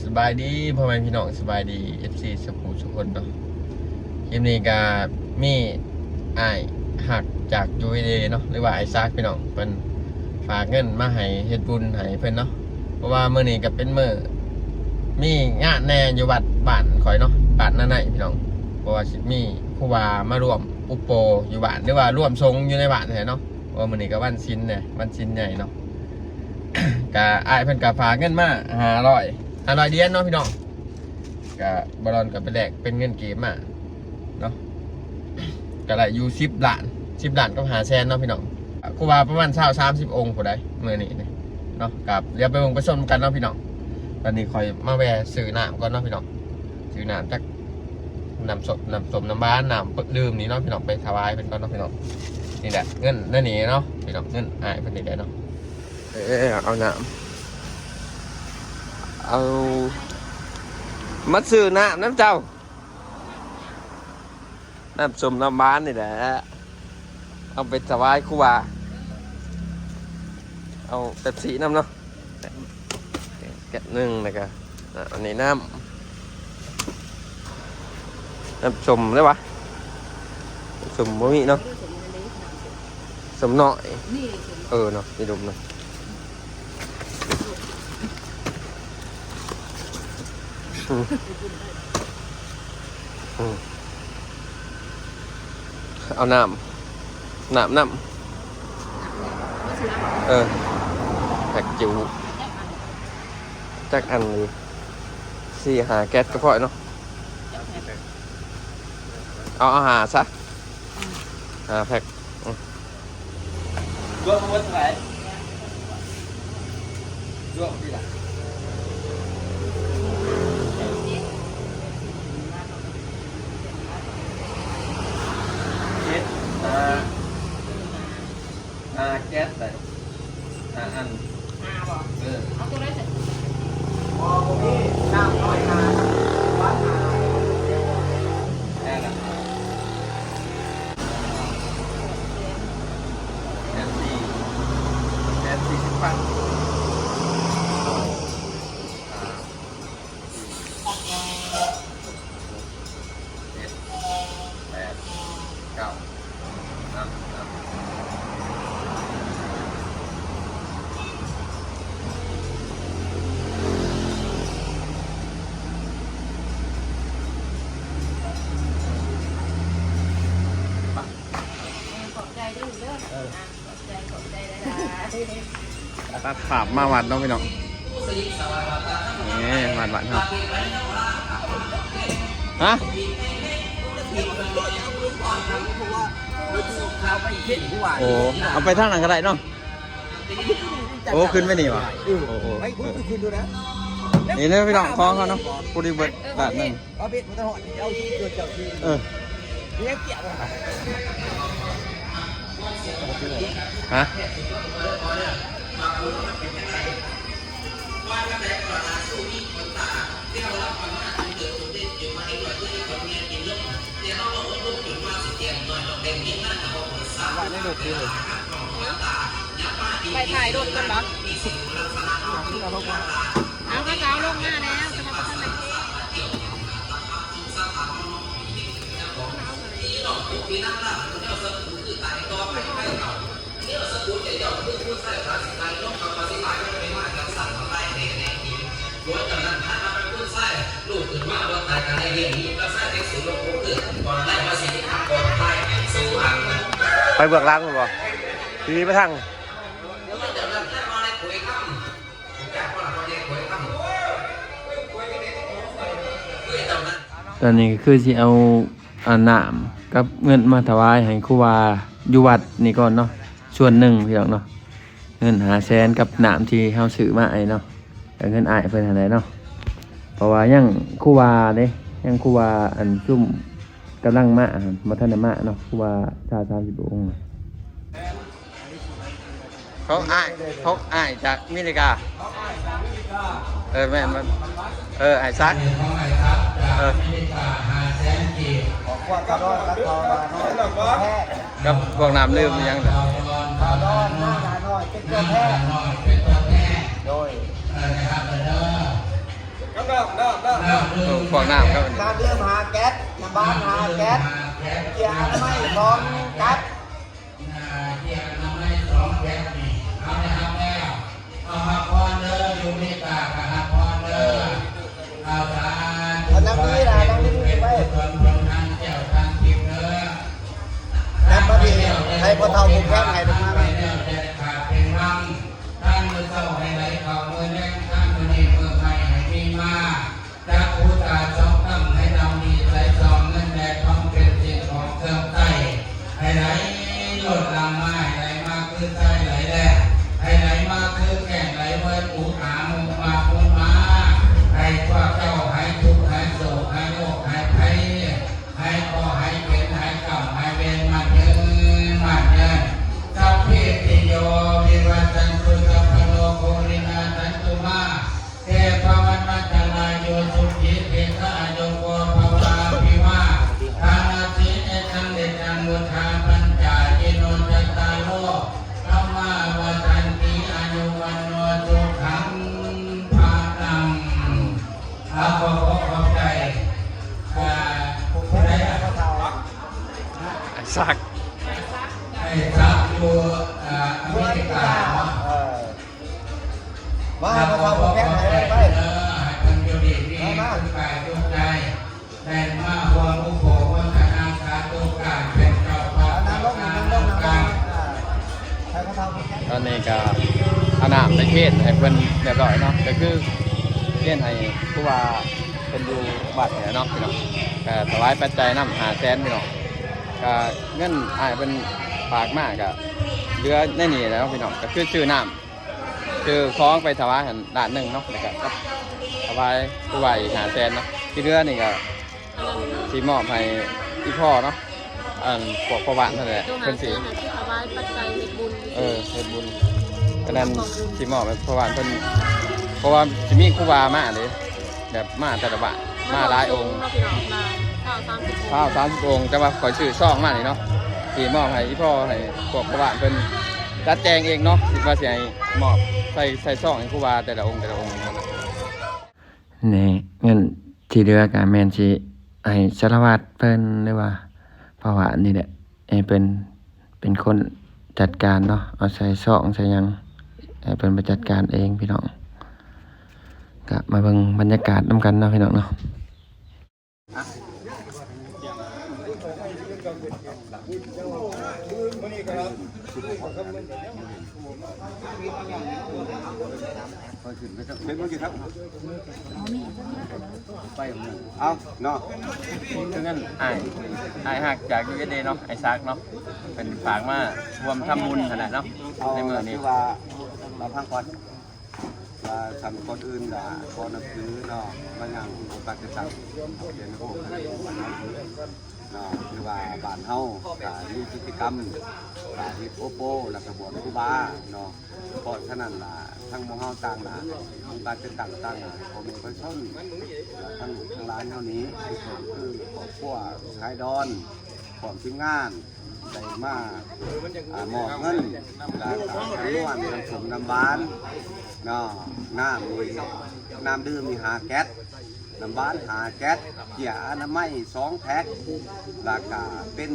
ສະບາຍດີພໍ່ແມ່ພີ່ນ້ອງ ສະບາຍດີ ເອັຟຊີ ສຸກຜູ້ສຸກຄົນເນາະ. ຄລິບນີ້ກະມີອ້າຍຮັກຈາກ ຢູເອອີ ເນາະ ຫຼືວ່າອ້າຍຊັກພີ່ນ້ອງ ເພິ່ນຝາກເງິນມາໃຫ້ເຮັດບຸນໃຫ້ເພິ່ນເນາະ. ເພາະວ່າມື້ນີ້ກະເປັນມື້ມີງານແດ່ຢູ່ວັດບ້ານຂ້ອຍເນາະ ບ້ານນາໄນພີ່ນ້ອງ. ເພາະວ່າຊິມີຄູບາມາລວມອຸປະໂປຢູ່ບ້ານ ຫຼືວ່າລວມສົງຢູ່ໃນບ້ານຫັ້ນແຫຼະເນາະ. ເພາະວ່າມື້ນີ້ກະວັນສິນແດ່ ວັນສິນໃຫຍ່ເນາະ. ກະອ້າຍເພິ່ນກະຝາກເງິນມາຫ້າຮ້ອຍ ຫ້າຮ້ອຍຫຼຽນເນາະພີ່ນ້ອງ. ກະບ່າວດອນກະໄປແລກເປັນເງິນກີບມາເນາະ ກະໄດ້ຢູ່ສິບລ້ານ ສິບລ້ານກັບຫ້າແສນເນາະພີ່ນ້ອງ. ຄູບາປະມານຊາວ ສາມສິບອົງຜູ້ໃດມື້ນີ້ນີ້ເນາະ. ກະດຽວໄປເບິ່ງໄປຊົມກັນເນາະພີ່ນ້ອງ. ຕອນນີ້ຂ້ອຍມາແວ່ຊື້ນ້ຳກ່ອນເນາະພີ່ນ້ອງ ຊື້ນ້ຳຈັກ ນ້ຳສົມ ນ້ຳສົ້ມ ນ້ຳຫວານ ນ້ຳດື່ມນີ້ເນາະພີ່ນ້ອງ ໄປຖວາຍເພິ່ນກ່ອນເນາະພີ່ນ້ອງ. ນີ້ແຫຼະເງິນໃນນີ້ເນາະພີ່ນ້ອງ ເງິນອ້າຍເພິ່ນນີ້ແຫຼະເນາະ. ເອີ ເອົານ້ຳ ເອົາມາຊື້ນ້ຳນຳເຈົ້າ ນ້ຳສົ້ມ ນ້ຳຫວານນີ້ແຫຼະ ເອົາໄປຖວາຍຄູບາ. ເອົາເປັບຊີນຳເນາະ ແກັດໜຶ່ງ ແລ້ວກະ ອ່າ ອັນນີ້ນ້ຳ ນ້ຳສົ້ມໄດ້ຫວາ? ສົ້ມບໍ່ມີເນາະ ສົ້ມນ້ອຍ. ເອີເນາະ ມີລົມເນາະ. ອືມ ອືມ ເອົານ້ຳ ນ້ຳ ນ້ຳ ເອີ ແພັກຈິ້ວ ຈັກອັນນີ້ ສີ່ຫ້າແກັດກະພໍເນາະ. ເອົາ ເອົາຫ້າຊະ ຫ້າແພັກ. ອືມ ລວມໝົດເທົ່າໃດ? ລວມທີ່ລະ ເຈັດ ຫ້າ ຫ້າແກັດໄດ໋ ຫ້າອັນ ຫ້າບໍ່? ເອີ ເອົາໂຕໃດຊັ້ນ? ບໍ່ ບໍ່ມີ ນ້ຳນ້ອຍຫ້າ ຫວານຫ້າ ແມ່ນລະ. ແສນສີ່ ແສນສີ່ສິບພັນ ຫ້າ ສີ່ ຫົກ ເຈັດ ແປດ ເກົ້າ ນັບ ນັບ. ຂອບໃຈເດີລູກເດີ ເອີ ຂອບໃຈ ຂອບໃຈຫຼາຍໆ. ຕັດພາບມາວັດເນາະພີ່ນ້ອງ ນີ້ວັດ ວັດເຮົາ ຮະ? ໂອ້ ເອົາໄປທາງນັ້ນກະໄດ້ເນາະ. ໂອ້ ຂຶ້ນໄປນີ້ຫວາ? ເອີ ໂອ້ ໂອ້ ໄປ ເອີ ຂຶ້ນດູນະ. ນີ້ເດີພີ່ນ້ອງ ຂອງເຮົາເນາະ ພໍດີເບິດບາດໜຶ່ງ. ເອົາເບັດບໍ່ທັນຮອດ ເອົາທີ່ເກີດເຈົ້າທີ່ ເອີ ເຮັດກຽດບໍ່? ຮະ? ໄວ້ໃນລົດຕິ ໄປຖ່າຍລົດກ່ອນເນາະ. ເອົາ ເຂົາເຈົ້າລົງມາແລ້ວ ແຕ່ວ່າບໍ່ທັນໄດ້ ໄປເບື້ອງຫຼັງພຸ້ນບໍ່? ທີ່ໄປທາງ ຕອນນີ້ກະຄືຊິເອົາ ອ່າ ນ້ຳກັບເງິນມາຖວາຍໃຫ້ຄູບາຢູ່ວັດນີ້ກ່ອນເນາະ ສ່ວນໜຶ່ງພີ່ນ້ອງເນາະ. ເງິນຫ້າແສນກັບນ້ຳທີ່ເຮົາຊື້ມາໃຫ້ເນາະ ກະເງິນອ້າຍເພິ່ນຫັ້ນແຫຼະເນາະ. ເພາະວ່າຍັງຄູບາເດ້ ຍັງຄູບາ ອັນ ຊຸມກຳລັງມາ ບໍ່ທັນໄດ້ມາເນາະ ຄູບາຊາວ ສາມສິບອົງ. ຂອງອ້າຍ ຂອງອ້າຍຈາກອາເມລິກາ. ເອີ ແມ່ນ ແມ່ນ ເອີ ອ້າຍຊັກ ເອີ ຂອບຄຸນ ກັບພວກນ້ຳດື່ມອີ່ຫຍັງນະ ໂດຍ ກຳລັ ເອີ ພວກນ້ຳຄັບ ນ້ຳດື່ມຫ້າແກັດ ນ້ຳຫວານຫ້າແກັດ ເຈ້ຍອະນາໄມສອງກັບ ເຈ້ຍອະນາໄມສອງແກັດນີ້ ເຮົາໄດ້ຮັບແລ້ວ. ເອົາຮັບພອນເດີ ຢູ່ເມກາກໍຮັບພອນເດີ. ເອົາ ສາທຸ ເອົານັ່ງນີ້ລະ ນັ່ງນີ້ໄປ ບຸນທານແກ້ວທານທິບເດີ. ນຳມາດີ ໃຫ້ພໍ່ເຖົ້າຜູ້ແຂງໃຫ້ເພິ່ນມາ ໄປແລ້ວແຕ່ຂາດເປັນວັງ. ທານມື້ເຊົ້າໃຫ້ໄຫຼເຂົ້າມື້ແລງ ທານມື້ນີ້ມື້ໃໝ່ໃຫ້ມີມາ. ຈັກຜູ້ຕາສອງກຳໃຫ້ດຳດີໃສ ສອງເງິນແລະທອງເປັນສິ່ງຂອງເຄື່ອງໃຊ້ ໃຫ້ໄຫຼລົ້ນຫຼັງມາ ໃຫ້ໄຫຼມາຄືຊາຍໄຫຼແລ້ງ ໃຫ້ໄຫຼມາຄືແກ້ງໄຫຼເວີດ ອຸດອາມຸມາມຸມາ ໃຫ້ພວກເຈົ້າຫາຍທຸກຫາຍໂສກຫາຍໂລກຫາຍໄພ ຫາຍເຄາະຫາຍເຂັນຫາຍກຳຫາຍເວນ ໝັ້ນຍືນໝັ້ນຍືນ. ສັບພີຕິໂຍ ວິວັດສັນຕຸ ສັບພະໂລໂຄວິນາສສັນຕຸມາ ເທພະວັນມັດທະລາຍຸ ສຸຂີ ທີຄະອາຍຸໂກ ພະວາ ອະພິວາທານະສີລິສະເນຈັງ ວຸດທາປັນຈາ ຍະໂນ ຈັດຕາໂລ ທຳມາ ວັດທັນຕິ ອາຍຸ ວັນໂນ ສຸຂັງ ພະລັງ. ເອົາ ຂໍຂອບໃຈ ເອີ ຜູ້ໃດລະ ໄອ້ສັກ ໄອ້ສັກຢູ່ ເອີ ອາເມລິກາເນາະ. ເອີ ມາ ມາ ມາ ມາ ແພງໃຫ້ໄປ ເອີ ໃຫ້ເພິ່ນຢູ່ດີມີສຸກກາຍສຸກໃຈ ໄດ້ມາຮ່ວມອຸໂພໂມທະນາສາທຸການເປັນເຈົ້າພາບ ນັ່ງລົງ ນັ່ງລົງ ນັ່ງລົງ ເອີ ໃຫ້ພໍ່ເຖົ້າຜູ້ແຂງ. ຕອນນີ້ກໍເອົານ້ຳໄປເຄນໃຫ້ເພິ່ນຮຽບຮ້ອຍເນາະ ກໍຄືເຄນໃຫ້ ຄືວ່າເພິ່ນຢູ່ວັດນີ້ແຫຼະເນາະພີ່ນ້ອງ. ກໍຖວາຍປັດໄຈນຳຫ້າແສນພີ່ນ້ອງ ກໍເງິນອ້າຍເພິ່ນຝາກມາ ກໍເຫຼືອໃນນີ້ແຫຼະເນາະພີ່ນ້ອງ ກໍຄືຊື້ນ້ຳ ຊື້ຂອງໄປຖວາຍຫັ້ນລ້ານໜຶ່ງເນາະ ແລ້ວກໍກັບຖວາຍຄູບາອີກຫ້າແສນເນາະ. ທີ່ເຫຼືອນີ້ກໍຊິມອບໃຫ້ອີ່ພໍ່ເນາະ ອັນພວກພໍ່ບ້ານຫັ້ນແຫຼະ ເພິ່ນຊິ ໃຫ້ຊິຖວາຍປັດໄຈເຮັດບຸນ ເອີ ເຮັດບຸນ. ອັນນັ້ນຊິມອບໃຫ້ພໍ່ບ້ານເພິ່ນ ເພາະວ່າຊິມີຄູບາມາເດ້ ແບບມາແຕ່ລະບ້ານ ມາຫຼາຍອົງ ຊາວສາມສິບອົງ ຊາວສາມສິບອົງ ແຕ່ວ່າຂ້ອຍຊື້ຊອງມານີ້ເນາະ ຊິມອບໃຫ້ອີ່ພໍ່ ໃຫ້ພວກພໍ່ບ້ານເພິ່ນຈັດແຈງເອງເນາະ ວ່າຊິໃຫ້ມອບໃສ່ ໃສ່ຊອງໃຫ້ຄູບາແຕ່ລະອົງ ແຕ່ລະອົງຫັ້ນນະ. ນີ້ເງິນທີ່ເຫຼືອກໍແມ່ນຊິໃຫ້ສາລະວັດເພິ່ນ ຫຼືວ່າພໍ່ບ້ານນີ້ແຫຼະ ໃຫ້ເພິ່ນເປັນຄົນຈັດການເນາະ ເອົາໃສ່ຊອງໃສ່ຫຍັງ ໃຫ້ເພິ່ນໄປຈັດການເອງພີ່ນ້ອງ. ກະມາເບິ່ງບັນຍາກາດນຳກັນເນາະພີ່ນ້ອງເນາະ. ເປັນບໍ່ຊິຄັບ ໄປເອົາເນາະ ຄືເງິນອ້າຍ ອ້າຍຮັກຈາກ ຢູເອສເອ ເນາະ ອ້າຍສັກເນາະ ເພິ່ນຝາກມາຮ່ວມທຳບຸນຫັ້ນແຫຼະເນາະ ໃນມື້ນີ້ ຄືວ່າ ເຮົາຟັງກ່ອນ ວ່າຊັ້ນ ກ່ອນອື່ນກໍຂໍນັບຖືເນາະ ມາຍັງອົງການຈັດຕັ້ງເປັນໂຮງເນາະ ຄືວ່າບ້ານເຮົາກໍມີກິດຈະກຳ ກໍເຮັດໂອໂປ ແລ້ວກໍບວດຄູບາເນາະ. ເພາະສະນັ້ນລະ ທັງໝູ່ເຮົາຕາງໜ້າ ອົງການຈັດຕັ້ງຕາງໜ້າ ພໍ່ແມ່ປະຊາຊົນ ແລະ ທັງລູກທັງຫຼານເຮົານີ້ ຄືຄອບຄົວຊາຍດອນ ພ້ອມທີມງານ ໄດ້ມາ ອາ ມອບເງິນ ແລະ ກະຈຳນວນນ້ຳສົ້ມນ້ຳຫວານເນາະ ນ້ຳນີ້ ນ້ຳດື່ມນີ້ຫ້າແກັດ ນ້ຳຫວານຫ້າແກັດ ເຈ້ຍອະນາໄມສອງແພັກ ແລ້ວກະເປັນ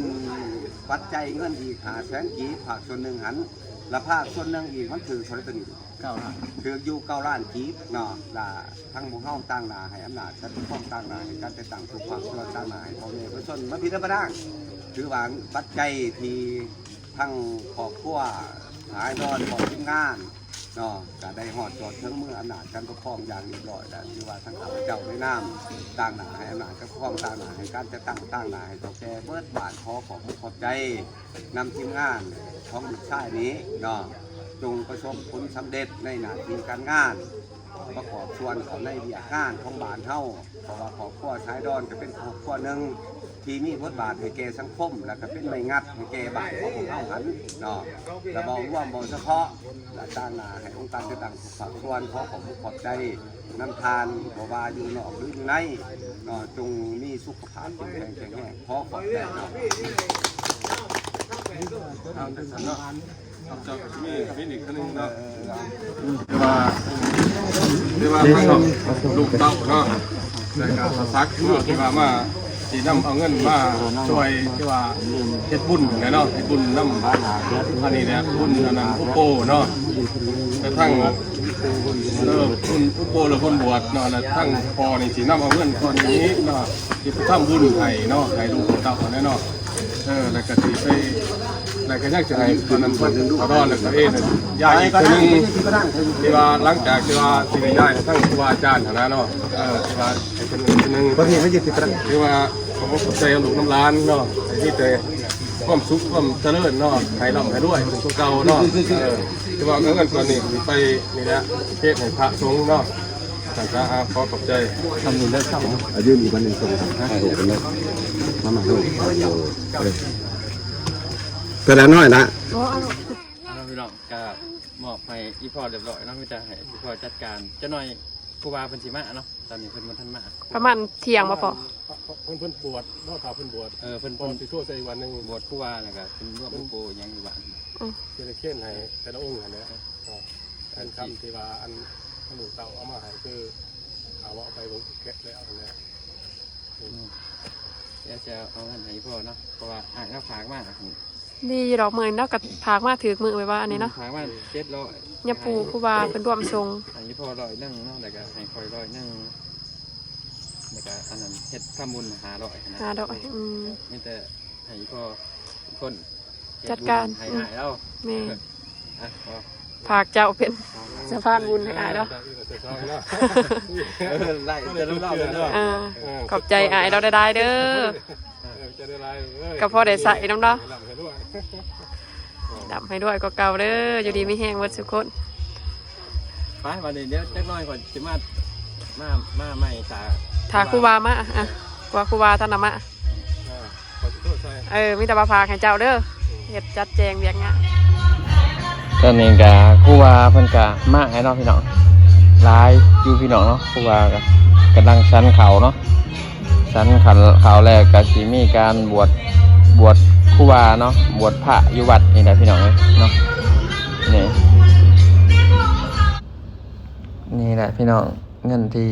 ປັດໄຈເງິນອີກຫ້າແສນກີບ ພາກສ່ວນໜຶ່ງຫັ້ນ ແລະ ພາກສ່ວນໜຶ່ງອີກ ມັນຖືກເທົ່າໃດຕົວນີ້? ເກົ້າລ້ານ ຖືກຢູ່ເກົ້າລ້ານກີບເນາະ ລະທັງໝູ່ເຮົາຕາງໜ້າໃຫ້ອຳນາດການປົກຄອງ ຕາງໜ້າໃຫ້ການຈັດຕັ້ງທຸກພາກສ່ວນ ຕາງໜ້າໃຫ້ພໍ່ແມ່ປະຊາຊົນມາພິດທະປະທາງ ຖືວ່າປັດໄຈທີ່ທັງຄອບຄົວ ສະຫາຍດອນ ພ້ອມທີມງານເນາະ ກະໄດ້ຮອດຈອດເຖິງມືອຳນາດການປົກຄອງຢ່າງຮຽບຮ້ອຍແລ້ວ ຖືວ່າທັງຂ້າພະເຈົ້າໃນນາມຕາງໜ້າໃຫ້ອຳນາດການປົກຄອງ ຕາງໜ້າໃຫ້ການຈັດຕັ້ງ ຕາງໜ້າໃຫ້ເຖົ້າແກ່ເບິດບ້ານ ຂໍຂອບອົກຂອບໃຈ ນຳທີມງານຂອງລູກຊາຍນີ້ເນາະ ຈົ່ງປະສົບຜົນສຳເລັດໃນໜ້າທີ່ການງານ ປະກອບສ່ວນເຂົ້າໃນວຽກງານຂອງບ້ານເຮົາ ເພາະວ່າຄອບຄົວສາຍດອນກໍເປັນຄອບຄົວໜຶ່ງທີ່ມີບົດບາດໃຫ້ແກ່ສັງຄົມ ແລະ ກໍເປັນໄມ້ງັດໃຫ້ແກ່ບ້ານຂອງພວກເຮົາຫັ້ນເນາະ ແລະ ເວົ້າລວມເວົ້າສະເພາະ ແລະ ຕາງໜ້າໃຫ້ອົງການຈັດຕັ້ງທຸກພາກສ່ວນ ຂໍຂອບອົກຂອບໃຈນຳທ່ານ ບໍ່ວ່າຢູ່ນອກ ຫຼື ຢູ່ໃນເນາະ ຈົ່ງມີສຸຂະ ພາບເຂັ້ມແຂງແຂງແຮງ ຂໍຂອບໃຈເນາະ. ເອົາ ຈັ່ງຊັ້ນເນາະ ເຈົ້າກໍຊິມີ ມີອີກເທື່ອໜຶ່ງເນາະ ຄືວ່າ ຫຼືວ່າທາງລູກເຕົ້າເນາະ ແລ້ວກໍສາວສັກເນາະ ທີ່ວ່າມາ ທີ່ນຳເອົາເງິນມາຊ່ວຍ ທີ່ວ່າເຮັດບຸນຫັ້ນແຫຼະເນາະ ເຮັດບຸນນຳ ອັນນີ້ແຫຼະ ບຸນອັນນັ້ນອຸໂປເນາະ ແລະທັງ ເອີ ບຸນອຸໂປ ແລະບຸນບວດເນາະ ແລະທັງພໍ່ນີ້ຊິນຳເອົາເງິນກ້ອນນີ້ເນາະ ຊິໄປທຳບຸນໃຫ້ເນາະ ໃຫ້ລູກເຕົ້າຫັ້ນແຫຼະເນາະ. ເອີ ແລ້ວກໍຊິໄປ ແລ້ວກໍຍັງຈະໃຫ້ຕອນນັ້ນເພິ່ນ ເຂົານອນ ແລ້ວກໍເອນ ຍ້າຍອີກເທື່ອໜຶ່ງ ທີ່ວ່າຫຼັງຈາກທີ່ວ່າຊິໄດ້ຍ້າຍໃຫ້ທາງຄູບາອາຈານຫັ້ນນະເນາະ ເອີ ທີ່ວ່າໃຫ້ເພິ່ນອີກເທື່ອໜຶ່ງ ບໍ່ມີ ໄດ້ຍິນຕິດຕະ ຄືວ່າຂໍຂອບໃຈນຳລູກນຳຫຼານເນາະ ໃຫ້ມີແຕ່ຄວາມສຸກຄວາມຈະເລີນເນາະ ໃຫ້ລ່ຳໃຫ້ລວຍເປັນຄືເກົ່າເນາະ ເອີ ຄືວ່າເງິນກ້ອນນີ້ຊິໄປນີ້ແຫຼະ ເຮັດໃຫ້ພະສົງເນາະ. ທ່ານຈະ ອ່າ ຂໍຂອບໃຈ ທຳບຸນເດີເຈົ້າ ອາ ຢືມອີກບາດໜຶ່ງ ສອງ ສາມ ຫ້າ ຫົກ ເດີ ມາ ມາ ເດີ ເອີ ເອີ ເທື່ອລະໜ້ອຍລະ ເອົາພີ່ນ້ອງ ກະມອບໃຫ້ອີ່ພໍ່ຮຽບຮ້ອຍເນາະ ມີແຕ່ໃຫ້ອີ່ພໍ່ຈັດການ ຈັກໜ້ອຍຄູບາເພິ່ນຊິມາເນາະ ຕອນນີ້ເພິ່ນບໍ່ທັນມາ ປະມານທ່ຽງບໍ່ພໍ່? ເພິ່ນ ເພິ່ນບວດເນາະ ຖ້າເພິ່ນບວດ ເອີ ເພິ່ນ ເພິ່ນຊິໂທໃສ່ວັນໜຶ່ງ ບວດຄູບາ ແລ້ວກະເພິ່ນລວມອຸໂປຫຍັງຢູ່ບ້ານ ອືມ ຊິໄດ້ເຄນໃຫ້ແຕ່ລະອົງຫັ້ນແຫຼະ ເອີ ອັນຄຳທີ່ວ່າອັນລູກເຕົ້າເອົາມາໃຫ້ ຄືເອົາ ເອົາໄປເບິ່ງແກະແລ້ວຫັ້ນແຫຼະ ອືມ ດຽວຈະເອົາເງິນໃຫ້ພໍ່ເນາະ ເພາະວ່າອ້າຍລາວຝາກມາ ອືມ ດີຢູ່ດອກ ມື້ນີ້ລາວກໍຝາກມາຖືກມື້ໄວ້ວ່າອັນນີ້ເນາະ ອືມ ຝາກມາເຈັດຮ້ອຍ ຍາປູ່ຄູບາເພິ່ນຮ່ວມສົ່ງ ໃຫ້ພໍ່ຮ້ອຍໜຶ່ງເນາະ ແລ້ວກໍໃຫ້ຂ້ອຍຮ້ອຍໜຶ່ງ ແລ້ວກໍອັນນັ້ນເຮັດທຳບຸນຫ້າຮ້ອຍຫັ້ນນະ ຫ້າຮ້ອຍ ອືມ ມີແຕ່ໃຫ້ພໍ່ເປັນຄົນ ຈັດການ ໃຫ້ອ້າຍລາວ ແມ່ນ ອ່ະ ຝາກເຈົ້າເປັນສະພານບຸນໃຫ້ອ້າຍລາວ ເອີ ໄດ້ແຕ່ລາວເນາະ ເອີ ຂອບໃຈອ້າຍລາວຫຼາຍໆເດີ ເອີ ຂອບໃຈຫຼາຍໆເອີຍ ກໍພໍໄດ້ໃຊ້ນຳເນາະ ໃຫ້ລ່ຳໃຫ້ລວຍ ລ່ຳໃຫ້ລວຍກວ່າເກົ່າເດີ ຢູ່ດີມີແຮງເບິດສູ່ຄົນ ໄປ ບັດນີ້ດຽວຈັກໜ້ອຍຂ້ອຍຊິມາ ມາ ມາໃໝ່ ຖ້າ ຖ້າຄູບາມາ ອ່ະ ກວ່າຄູບາທ່ານນະມາ ເອີ ມີແຕ່ວ່າຝາກໃຫ້ເຈົ້າເດີ ເຮັດຈັດແຈງວຽກງານ ຕອນນີ້ກະຄູບາເພິ່ນກະມາໃຫ້ເນາະພີ່ນ້ອງ ຫຼາຍຢູ່ພີ່ນ້ອງເນາະ ຄູບາກະກຳລັງສັນເຂົ້າເນາະ ສັນເຂົ້າ ເຂົ້າແລ້ວກະຊິມີການບວດ ບວດຄູບາເນາະ ບວດພະຢູ່ວັດນີ້ແຫຼະພີ່ນ້ອງເອີຍເນາະ ນີ້ ນີ້ແຫຼະພີ່ນ້ອງ ເງິນທີ່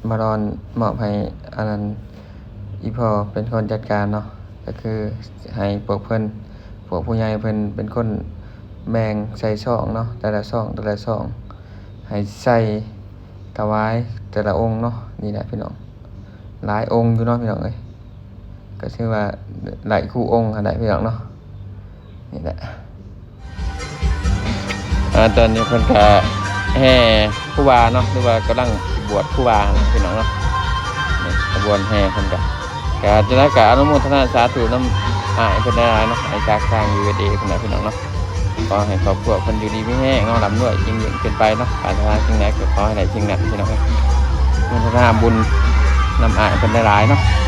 ມາດອນມອບໃຫ້ອັນນັ້ນ ອີ່ພໍ່ເປັນຄົນຈັດການເນາະ ກໍຄືໃຫ້ພວກເພິ່ນ ພວກຜູ້ໃຫຍ່ເພິ່ນເປັນຄົນແບ່ງໃສ່ຊອງເນາະ ແຕ່ລະຊອງ ແຕ່ລະຊອງ ໃຫ້ໃສ່ຖວາຍແຕ່ລະອົງເນາະ ນີ້ແຫຼະພີ່ນ້ອງ ຫຼາຍອົງຢູ່ເນາະພີ່ນ້ອງເອີຍ ກໍຖືວ່າຫຼາຍຄູ່ອົງຫັ້ນແຫຼະພີ່ນ້ອງເນາະ ນີ້ແຫຼະ ອ່າ ຕອນນີ້ເພິ່ນກະແຫ່ຄູບາເນາະ ຫຼືວ່າກຳລັງບວດຄູບາເນາະພີ່ນ້ອງເນາະ ນີ້ຂະບວນແຫ່ເພິ່ນກະ ກະຈັ່ງໃດກະອະນຸໂມທະນາສາທຸນຳອ້າຍເພິ່ນຫຼາຍໆເນາະ ອ້າຍຈາກທາງ ຢູເອສເອ ພຸ້ນນະພີ່ນ້ອງເນາະ ຂໍໃຫ້ຄອບຄົວເພິ່ນຢູ່ດີມີແຮງເນາະ ລ່ຳລວຍຍິ່ງໆຂຶ້ນໄປເນາະ ປາດຖະໜາສິ່ງໃດກໍຂໍໃຫ້ໄດ້ສິ່ງນັ້ນພີ່ນ້ອງເອີຍ ອະນຸໂມທະນາບຸນນຳອ້າຍເພິ່ນຫຼາຍໆເນາະ.